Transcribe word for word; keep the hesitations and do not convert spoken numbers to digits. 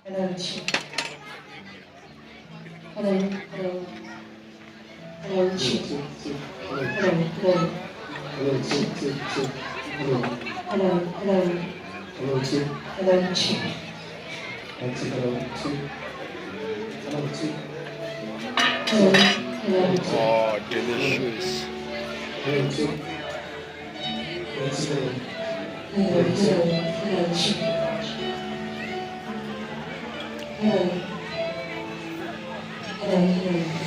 Hello, check. Hello, hello. Hello, check. Hello, hello. Hello, check, check, check. Hello. Hello, hello. Hello, check. Hello, check. Hello, check, hello, check. Hello, check. Hello, hello. Oh, delicious. Hello, check. Hello, hello, hello, check. Hello. Hello, hello.